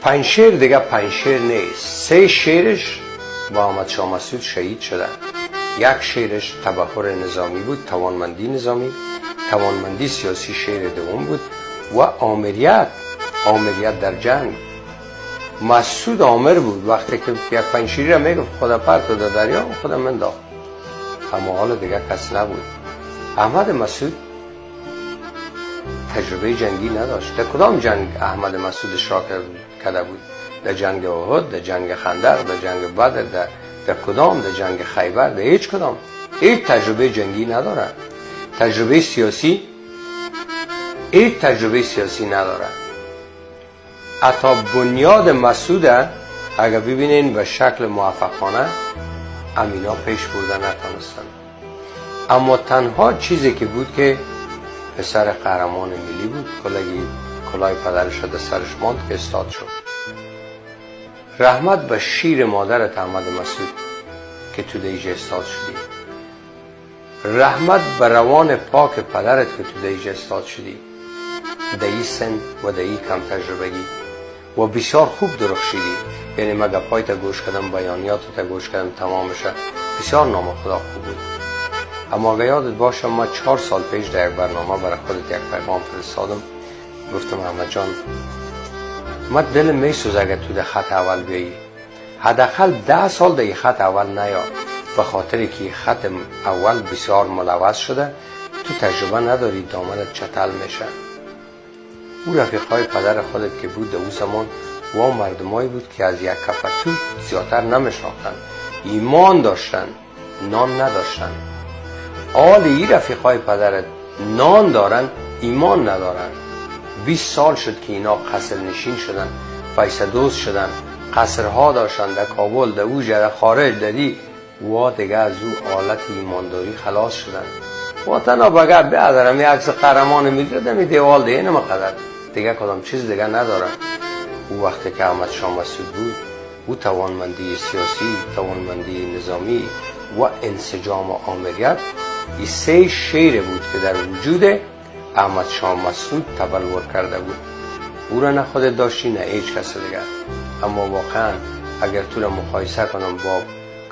پنجشیر دیگه پنجشیر نیست. 3 شیرش با احمد شاه مسعود شهید شدن. یک شیرش تبحر نظامی بود، توانمندی نظامی، توانمندی سیاسی شیر دوم بود و آمریت در جنگ. مسعود آمر بود. وقتی که یک پنجشیری را میگفت خدا پرت در دریا، خدا من داخت. اما حال دیگه کس نبود. احمد مسعود تجربه جنگی نداشت. در کدام جنگ احمد مسعود اشتراک کرده بود؟ در جنگ احد، در جنگ خندق، در جنگ بدر، در کدام؟ در جنگ خیبر؟ در هیچ کدام. هیچ تجربه جنگی نداره. تجربه سیاسی، هیچ تجربه سیاسی نداره. حتی بنیاد مسعود اگر ببینین به شکل موفقانه امینا پیش برده نتانستن. اما تنها چیزی که بود که پسر قهرمان ملی بود، کلاه پدرش در سرش ماند که استاد شد. رحمت به شیر مادرت احمد مسعود که تو دیجه استاد شدی. رحمت به روان پاک پدرت که تو دیجه استاد شدی. در این سن و در این کم تجربگی و بسیار خوب درخشیدی. یعنی من گپای تا گوش کردم، بیانیات تا گوش کردم، تمامش بسیار نام خدا خوب بود. اما اگه یادت باشه ما 4 سال پیش در یک برنامه برای خودت یک پیغام فرستادم، گفتم احمد جان ما دل میسوزه اگه تو در خط اول بیایی، حداقل 10 سال در خط اول نیا، به خاطر که خط اول بسیار ملوث شده، تو تجربه نداری، دامنت چتل میشه. او رفیقای پدر خودت که بود در او زمان و مردمایی بود که از یک کفتو زیادتر نمیشناختن، ایمان داشتن، نان نداشتن. آل ای رفیقای پدرت نان دارن، ایمان ندارن. 20 سال شد که اینا قصر نشین شدن، پیسه دوست شدن، قصرها داشتن در کابل، در اوج، در خارج، در دی و دیگه از او حالت ایمانداری خلاص شدن. و تنها بگر بیادرم یک عکس قهرمان میگیره دمی دیوال دیگه نمقدر دیگه کدام چیز دیگه ندارن. او وقتی که احمد شاه مسعود بود، او توانمندی سیاسی، توانمندی نظامی و انسجام و آمریت، این 3 شیر بود که در وجود احمد شاه مسعود تبلور کرده بود. او را نه خودت داشتی نه هیچ کس دیگر. اما واقعا اگر تو را مقایسه کنم با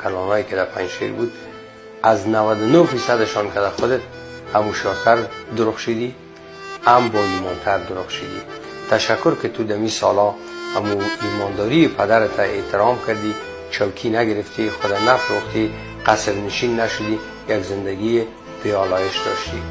کلانایی که در پنجشیر بود، از 99% که در خودت هم هوشیارتر درخشیدی، هم با ایمانتر درخشیدی. تشکر که تو دمی سالا همو ایمانداری پدرت احترام کردی، چوکی نگرفتی، خدا نفروختی، قصر نشین نشدی، یک زندگی بیالایش داشتی.